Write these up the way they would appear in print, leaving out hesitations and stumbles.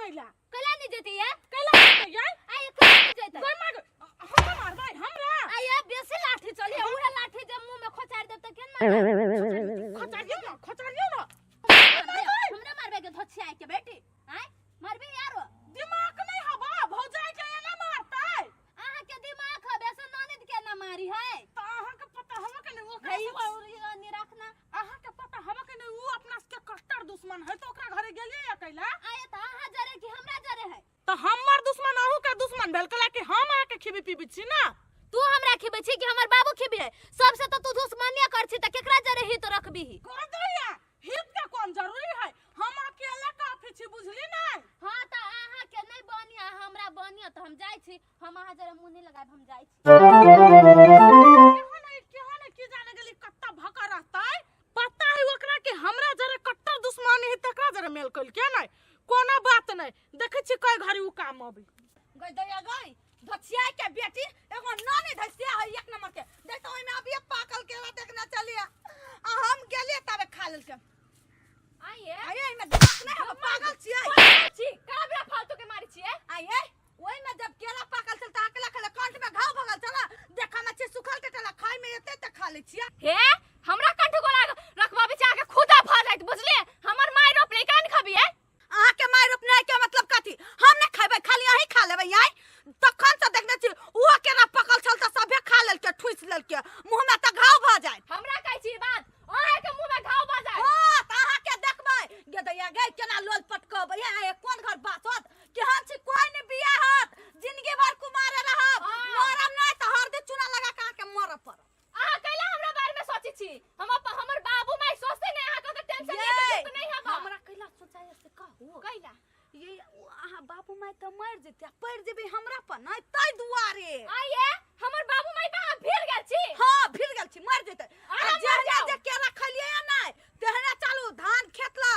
कैला कैला नहीं जेती ये कैला जेतै यै आये कैला नहीं जेतै गई मार हमरा मारबै हमरा आये बेसी लाठी चली उहे लाठी जब मुंह में खोचार देब त केन मारबै खचारियौ ना खचारियौ ना हमरा मारबै के धोछिया के बेटी आय मारबी यारो दिमाग नहीं हबा भौजाई के एना मारतै अहाँ के दिमाग हबे से ननद के ना मारी है त अहाँ के पता हवा के नहीं ओकरा हे से और नहीं रखना अहाँ के पता हवा के नहीं उ अपना के कट्टर दुश्मन है तो ओकरा घरे गेलियै या कैला आये त अहाँ जरे कि हमरा जरे है त हमर दुश्मन अहू के दुश्मन भेल कैला कि हम अहाँ के खिबी पीबी छी ना तू हमरा खिबै छी कि हमर बाबू खिबी है सबसे तो तू दुश्मनिया कर छी त केकरा जरे ही तो रखबी ही कर दैया हित के कोन जरूरी है हम अकेले काफी छी बुझली नहीं हाँ त अहाँ के नहीं बनिया हमरा बनिया त हम जाइ छी हम अहाँ जरे मुंह नहीं लगाब हम जाइ छी केहन है केहन है की जाने गेली कत्ता भका रहतै पता है ओकरा कि हमरा जरे कट्टर दुश्मनी है तकरा जरे मेल कइल के नहीं कोनो बात नहीं देखै छी कई घड़ी उ काम अबै गई दैया गई धछिया के बेटी एगो नानी धसिया है एक नंबर के देख तो ओइमे अभी पाकल केला देखना चलिए आ हम गेलिए तबे खा लेलके आइए आये एमे दिमाग नहीं हम पागल छियै छी का बे फालतू के मारी छियै आये ओइमे जब केला पाकल छल त अकेला खेले कंठ में घाव भगल छल देखा में छी सुखल टेटला खाय में एते त खा ले छियै हे हमरा कंठ गोला रखबा बेचा के खुदा भ जाइत बुझलिए हमर माय रोपले कान खबिए अहाँ के माय रोपने के मतलब कथी हम नहीं खेबै खाली अहीं खा लेबै आइ तखन से देखने छी ओ केना पकल छल तऽ सभे खा लेलकै ठुसि लेलकै मुँह में तऽ घाव भऽ जायत हमरा कहै छी बात अहाँ के मुंह में घाव भ जाय हाँ तऽ अहाँ के देखबै गे दैया गे केना लोल पटकबै ये कोन घर बासत केहन छी कोई नहीं बियाह होत जिंदगी भर कुमारे रहब हाँ। मरब नहीं तऽ हरदी चूना लगा के अहाँ के मरब पड़त अहाँ कैला हमरा बारे में सोचै छी हम हमर बाबू माय सोचते नहीं अहाँ के टेंशन ये, नहीं दुख नहीं हबा हमरा कैला सोचाय से कहू कैला ये अहाँ बाबू माय तऽ मरि जेतै आ पड़ि जेबै हमरा पर नहि ताहि दुआरे आइए हमर बाबू माय पे अहाँ भिड़ गेल छी हाँ भिड़ गेल छी मरि जेतै आ अहाँ मरि जेहने जाउ। जे केरा खलियै नहि तेहने चालू धान खेत ला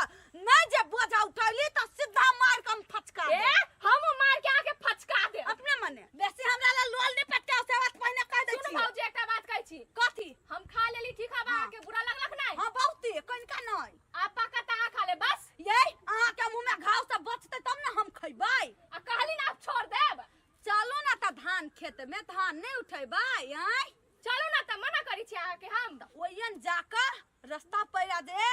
नहि जे बोझा उठैली तऽ सीधा मारि कऽ हम फचका ए देब हम मार के आके फचका दे अपने मने बेसी हमरा ला लोल नहि पटकाउ से बात पहिने कहि दै सुन छी भौजी एकटा बात कहै छी कथी हम खा लेली ठीक हबा हाँ। अहाँके बुरा लगलक नहि हाँ बहुते कनिका नहि आ पका त अहाँ खा ले बस ये अहाँके मुँह में घाव सब बचतै तब ने हम खैबै आ कहली ना आप छोड़ देब चलू ना तऽ धान खेत में धान नहि उठेबै आँय चलू ना त मना करै छी अहाँके हम ओहियन जाकर रास्ता पैरा दे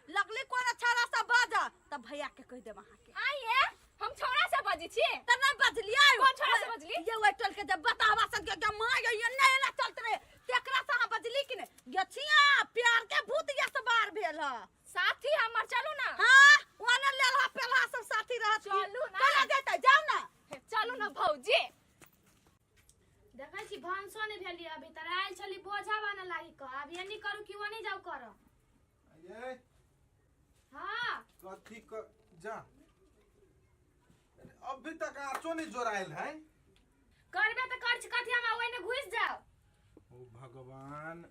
लगली कोन अच्छा रास्ता बाज तब भैया के कह देब अहाँके आइए हम छौड़ा से बजै छी त नहीं बजलियै कोन छौड़ा से बजली? ये ओइ टोल के जब बतावा सन के मां ये ये नहीं ना चलत रहे तेकरा से अहाँ बजली कि नहीं गछिया प्यार के भूत ये सवार भेल ह साथी हमर चलू ना हां ओने लेलहा पेलहा सब साथी रहत चलू ना। केना जेतै जाउ ना चलू ना भौजी देखै छी भानसो नहि भेलियै अभी तर आयल छली बोझा बान्ह लागी कऽ आब एनी करू कि ओनी जाउ करऽ ये हाँ कथी क जा अभी तक आँचो नहीं जोरायल है करबे तऽ कर छी कथी हम ओहिने घुसि जाउ ओ भगवान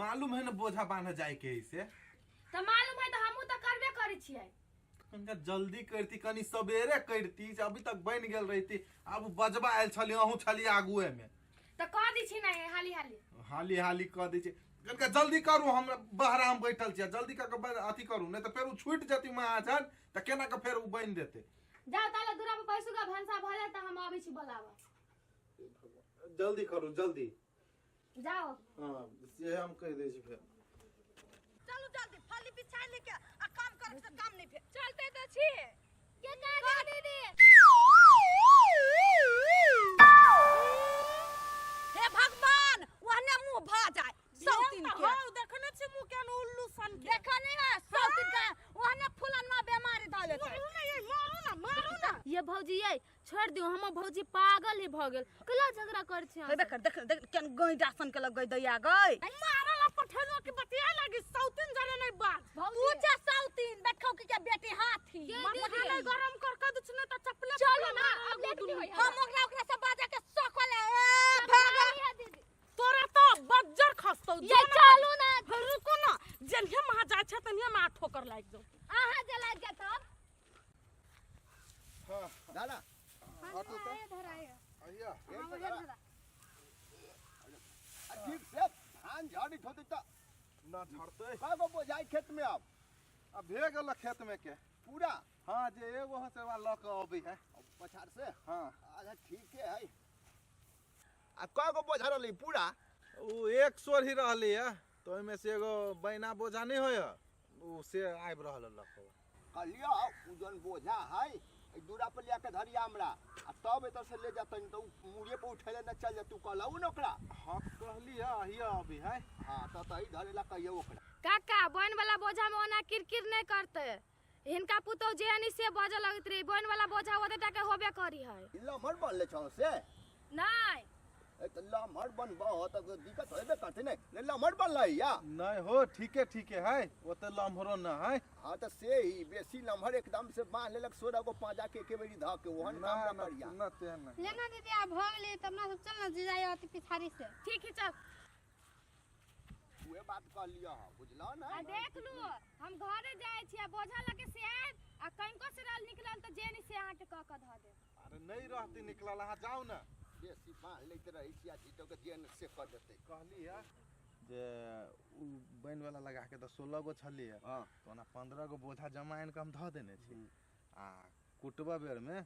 मालूम है ना बोझा बांधे जाए के इसे तऽ मालूम है तऽ हमहूँ तऽ करबे करै छियै कनिका जल्दी करती कनी सवेरे करती से अभी तक बन गेल रहती आब बजबा आयल छली अहूँ छली आगुए में तऽ कऽ दै छी ने हाली हाली हाली हाली कऽ दै छै कनिका जल्दी करू हम बहरा हम बैठल छियै जल्दी कऽ के अथी करू नहि तऽ फेर ओ छूटि जेती महाजन तऽ केना कऽ फेर ओ बनि देतै जाउ ताले दूरा पर बैसू गा भनसा भऽ जायत तऽ हम अबै छी बोलाबऽ जल्दी करू जल्दी जाओ हँ से हम कहि दै छी फेर चलू जल्दी फली बिछाइ लेके आ काम करे से काम नहीं भेल चलते तऽ छी के का दीदी हे भगवान ओहने मुंह भ जाए सौतीन के हां देखने छी मुंह के उल्लू सन के देखा नहीं है सौतीन के ओहने फुलनमा बेमारी धऽ लेतै मारू ना ये मारू ना मारू ना ये भौजी ये छोड़ दियो हमर भौजी पागल ही भ गेल कला झगड़ा कर छी हे देख देख देख केन गई सन के लग गई दैया गई मारला पठेलो के बतिया लगी सौतीन जरे नहीं बात तू जा सौतीन देखो कि के बेटी हाथी माथा नहीं गरम कर के दछ ने त चपले चलो ना अब लेट नहीं होई हम ओकरा ओकरा से बाजा के सकल ए भागा तोरा तो बज्जर खसतौ ये चलू ना रुको ना जनिहे महा जाय छै तनिहे महा ठोकर लागि जाउ अहाँ जे लागि जायत तब दादा हटू तऽ आइया ठीक से धान झड़ी होते त ना झड़तै का गो बोझाई खेत में अब अब भे गेल खेत में के पूरा हाँ जे एगो हसेवा ल लऽ कऽ अबै है पछाड़ से। हाँ अच्छा ठीक है। आ कय गो बोझा रहलै पूरा? ओ एक सोर ही रहलै है तो ओहिमे से एगो बैना बोझा नहीं होय ओ से आबि रहल लऽ कऽ। कहलियो उ जौन बोझा है एहि दूरा पर लिया के धरिया हमरा आ तब एतऽ से ले जतनि तऽ उ मुड़िए पर उठेले न चल जेतू कहलहु न ओकरा। हाँ कहलियै हिया अभी है। हाँ तऽ तही धरेला कहियो ओकरा। काका बन वाला बोझा में ओना किरकिर नहीं करते, हिनका पुतोह जे हनी से बजऽ लगैत रही, बन वाला बोझा ओते टा के होबे करी है। ई लम्हर बनले छौ से? नहीं। ए तऽ लम्हर बनबह तऽ दिक्कत होबे करतै ने। नहीं लम्हर बनलै या? नहीं हो ठीके ठीके है, ओते लम्हरो न है। हाँ तऽ से ही बेसी लम्हर एकदम से बांध लेलक 16 गो पांजा के एके बेरी धऽ के ओहन काम न करिया। न तेहन न। लेना दीदी आब भऽ गेलै तऽ अपना सब चल न जीजा अथी पिछाड़ी से। ठीक है चल। उहे बात कहलियऽ हँ बुझलऽ ने। आ देख लू हम घरे जाइ छी आ बोझा लऽ के से आयब आ कनिको से रहल निकलल तऽ जे नहीं से अहाँके कऽ कऽ धऽ देब। अरे नहीं रहती निकलल अहाँ जाउ ने। बेसी बांध लैत रहै छी आ झीटो के जे से कऽ देतै। कहलियै जे उ बनि वाला लगा के तऽ 16 गो छलियै। हाँ। तऽ ओना 15 गो बोझा जमा आनि कऽ हम धऽ देने छी आ कुटबा बेर में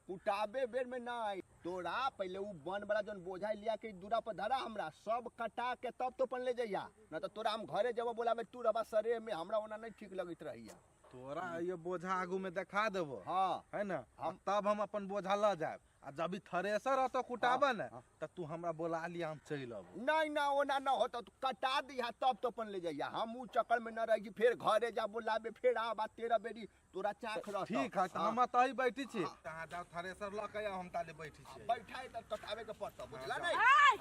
कुटाबे बेर में नहीं तोरा पहले उ बन वाला जौन बोझा लिया के दूरा पर धरा हमरा सब कटा के तब तो अपन ले जइया न तऽ तोरा हम घरे जब बोलाबे तू रहबा सरे में हमरा ओना नहीं ठीक लगैत रहिया। तोरा ये बोझा आगू में देखा देबो। हाँ है ना हम तब हम अपन बोझा लऽ जायब आ जब भी थ्रेसर रहतो कुटाबा ने हाँ। तऽ तू हमरा बोला लिया हम चलि अबो। नहीं ना ओना न होतो तू कटा दिहा तब तो अपन ले जइया, हम उ चक्कर में न रही कि फेर घरे जा बोलाबे फेर आबा 13 बेरी तोरा चाख रहतो। ठीक है तऽ हाँ। हम तही बैठी छी अहाँ जाउ थ्रेसर लऽ के हम ताले बैठी छी। बैठा तऽ कटाबे के पड़तो बुझला नहीं।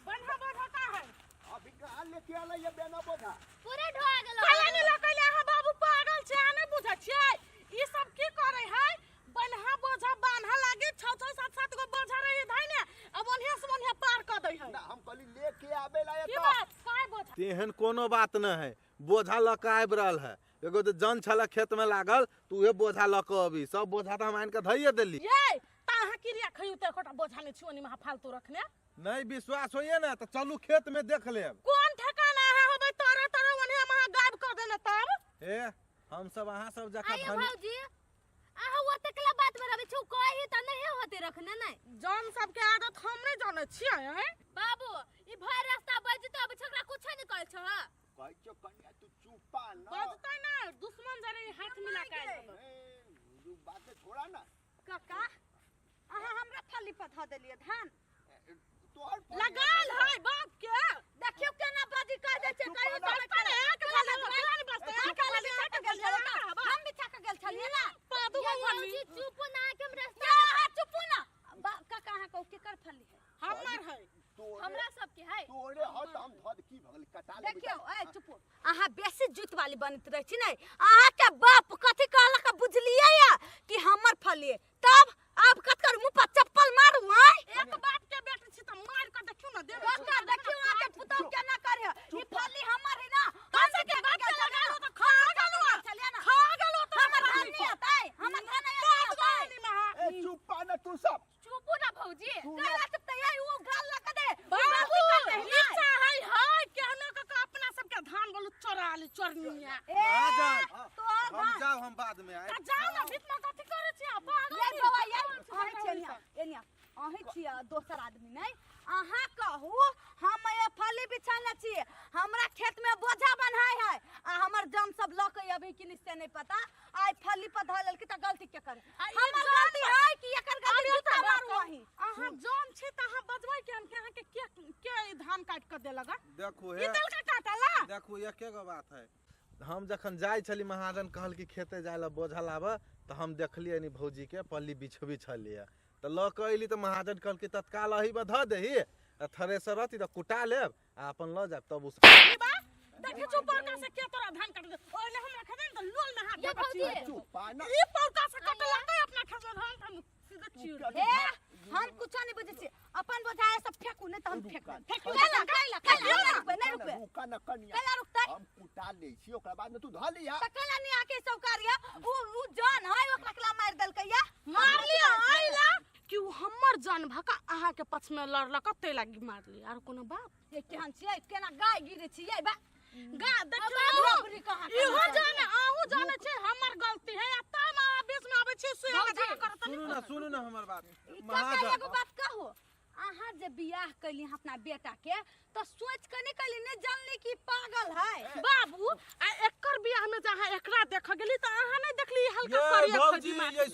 बन्हा बोझा का है? अभी कहाँ लेके आलै ये बेना बोझा? पूरा ढोआ गेलो। कला नहीं लकैले अहाँ बाबू पागल छै अहाँ नहीं बुझै छियै ई सब की करै है? बन्हा बोझा बान्हा लागे 6 6 7 7 गो बोझा रही धै ने अब ओन्हे से ओन्हे पार कऽ दै है। ना हम कहली लेके आबे ला की बात काय बोझा? तेहन कोनो बात न है, बोझा लऽ कऽ आबि रहल है। एगो तऽ जन छल खेत में लागल तऽ उहे बोझा लऽ कऽ अबी, सब बोझा तऽ हम आनि कऽ धैये देली। ये ता अहाँ क्रिया खइयो तऽ एकोटा बोझा नहि छी ओनी महा फालतू रखने। नहीं विश्वास होइए ना तऽ चलू खेत में देख लेब। कोन ठिकाना अहाँ होबै तोरे तोरे ओन्हे महा गायब कऽ देने तब। ए हम सब अहाँ सब जकाँ आइयो भौजी अहाँ ओतेक ला बात में रहबै छौ कही तऽ नहीं होते रखने नहीं। जन सबके आदत हम नहीं जानै छियै हैं। बाबू ई भरि रास्ता बजतो अब छोकरा कुछो नहीं कहै छौ। कहै छौ कन्या तू चुपा न बजतै ना दुश्मन जरे हाथ मिला के आयल छौ। ए, तू बात छोड़ा ना। काका अहाँ हमरा फली पर धऽ देलियै धान तोहर लगाल है बाप के। देखियौ केना बाजी कह दै छै कहियो बजतै ने एक फली पर केना नहि बजतै? एक फली छाटि गेल छलै ना। हम बिछा के गेल छलियै ना। पादू ये फली। भौजी चुप ना के हम रास्ता ये अहाँ चुपू ना। काका अहाँ कहू केकर फली है? हमर है। हमरा सबके है। तोरे हट हम धद की भगल कटा ले। देखियौ ए चुपू अहाँ बेसी जुत वाली बनैत रहै छी नै। अहाँ के बाप कथी कहलक बुझलियै या कि हमर फली तब आब कतकर मुँह पर चप्पल मारू आय। एक बाप के बेटी छी तऽ मारि कऽ देखियौ ना देबै। काका देखियौ अहाँ के पुतहु केना करे ई फली हमर है ना। हम के बाप के लगालो तऽ खा गेलो खा गेलो तऽ हमर धान नहीं आता हमर धान नहीं आता। ए चुप ना तू सब चुपू ना भौजी। काला चुप त यही उ गाल लगा दे। बाबू ई चाहै है केहनो कऽ कऽ अपना सबके धान बोलू चोरा ली चोरनिया। ए तोहर हम जाउ हम बाद में आएब। तऽ जाउ ना भीत में कथी करै छी अहाँ पागल ये छी। बौआ ये अहीं छी एनिया एनिया अहीं छी दोसर आदमी नहीं। अहाँ कहू हम ये फली बिछाने छी हमरा खेत में बोझा बन्हाय है आ हमर जन सब लऽ के अभी कि से नहीं पता आइ फली पर धऽ लेलकै तऽ गलती के करे? हमर गलती है कि एकर गलती? जूता मारू अहीं। अहाँ जन छी तऽ अहाँ बजबै के हम के अहाँ के के ई धान काटि कऽ देलक? देखू ई हे देलकै काटला। देखू एके गो बात है, हम जखन जाइ छली महाजन कहल कि खेते जाय ला बोझा लाबऽ तऽ हम देखलियै नी भौजी के पल्ली बिछबी छलियै तऽ लऽ कऽ अयली तऽ महाजन कहलकै तत्काल अही पर धऽ दही आ थ्रेसर रहती तऽ कुटा लेब आ अपन लऽ जायब तब उस देखै छौ पौका से के तोरा धान काट दे ओइले हमरा खेतै ने तऽ लोल में हाथ ये धऽ कऽ भौजी। चीर देबौ। चुप ना ई पौका से कटलकै अपना खेत में धान तऽ सीधे चीर देबौ। ए हम कुछो नहीं बुझै छी अपन बोझा सब फेकू नहीं तऽ हम फेक देब। फेकू कैला कैला कैला नहीं रुकबै नहीं रुकबै रुका ना कन्या कैला रुकतै? हम कुटा लै छी ओकरा बाद में तू धऽ लिहा। तऽ कैला नहीं आके सब कार्य उ उ जन है ओकरा केला मारि देलकै या मारलियै आइला कि उ हमर जान भका अहाँ के पक्ष में लड़लक तै लागी मारली आर कोनो बात? ये केहन छियै केना गाय गिरै छियै बा गा देखियौ कहाँ इहो जाने अहूँ जाने छै हमर गलती है आ तब अहाँ बीच में आबै छी से झगड़ा करत सुनू ना, सुनू ना हमर बात। काका, महाजन, एगो बात कहू, अहाँ जे बियाह कैली अपना बेटा के तो सोच के नहीं कैली, नहीं जानली कि पागल है। बाबू, आ एकर बियाह में जहाँ एकरा देख गेली त अहाँ नहीं देखली हल्का ये करिए भौजी, दिमाग। ये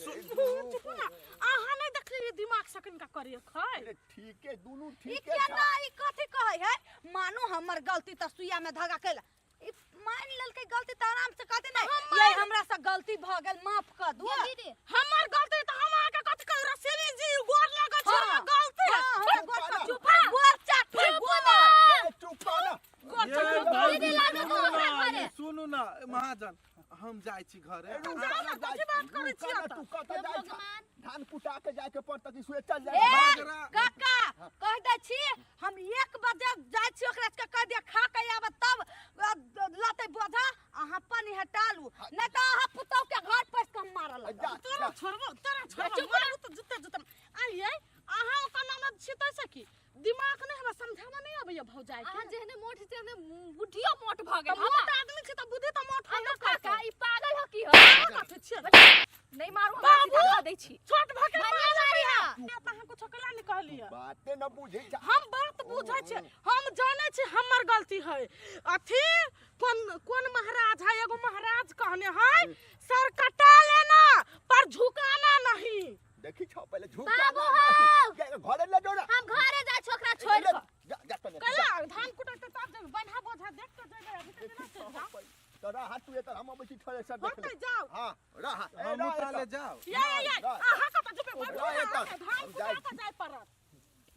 चुप ना, अहाँ नहीं देखली दिमाग से कनिका करिए खै। अरे ठीके, दुनू ई ठीके केना छौ। ई कथी कहै है? मानू हमर गलती त सुइया में धागा कैला, ई मान लेलकै गलती त आराम से कहते नहीं ये हमरा से गलती भ गेल, माफ कर दू। ये दीदी, हमर गलती त हम अहाँ के कथी कहू, रसीली जी गोर लगै छै, हाँ। हमर गलती है। हाँ, हमरा गोर चुप चुप, गोर चाट, गोर। ए, चुप ना। गोर ये चाट। भौजी, दीदी, लागत सुनू ओकरा ना, घरे। ये सुनू ना महाजन, हम जाइ छी घरे। ए, रुक जाओ ना, ना, कथी बात करै रुक छियै ना, तऽ? तू कतऽ हे जाइ छह? भगवान। धान कुटा के जाय के पड़तै कि सुए चल ए, जाय। बाजरा। काका, कह दै छी हम 1 बजे जाइ छी, ओकरा सबके कह दिअ खा के आब तब लतै बोझा, अहाँ पानी हटा लू, नहीं तऽ अहाँ पुतहु के घर पैस के हम मारऽ जा, लागब। तोरा जा। छोड़बो, तोरा छोड़बो, मारू तऽ जुत्ते जुत्ते। आइये अहाँ ओकर ननद छी तै से की दिमाग नहि हमरा समझाबऽ नहि अबैया भौजाई के। अहाँ जेहने मोट छी तेहने बुद्धियो मोट भऽ तऽ गेल। मोट आदमी छी तऽ बुद्धि तऽ मोट अहाँ होबे काका, करतै। ई पागल हो की हो? अहाँ कथी छियै? नहीं मारू हमरा, बाबू! सीधा कह दै छी। छोट भऽ के मारिया, मारऽ मारिया। लगैया। तऽ अहाँ कुछो कैला नहि कहलियै? बाते न बुझै छह। हम बात बुझै छियै, हम जानै छी हमर गलती है। अथी कोन कोन महाराज है, एगो महाराज कहने है, सर कटा लेना पर झुकाना नहीं। देखी छौ, पहिले झुक बाबू जा ना, हौ। जा, घरे ले जो ना। हम घरे जाइ छी ओकरा छोड़ि कऽ। जा, जा तने। कैला धान कुटैते तब जेबै, बन्हा बोझा देख के जेबै, अभी तऽ केना चलि जाउ। तोरा हाथ तू एकर, हम अबै छी थ्रेसर हाँ देख ले। तऽ जाउ। हां, रह। ए, हमहूँ रह ताले एतऽ। जाउ। ये ये ये, रह। अहाँ कतऽ जेबै? बैठू रह ने, एतऽ। अहाँके धान हम कुटा जाइ कऽ छी। जाय पड़त,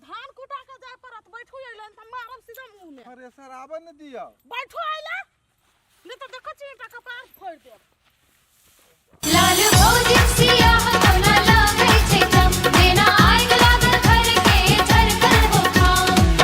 धान कुटा कऽ जाय पड़त। बैठू अइले तऽ मारब सीधा मुँह में। थ्रेसर आबऽ ने दियौ। बैठू अइले, नहि तऽ देखै छी एकटा कपार फोड़ि देब। लाल।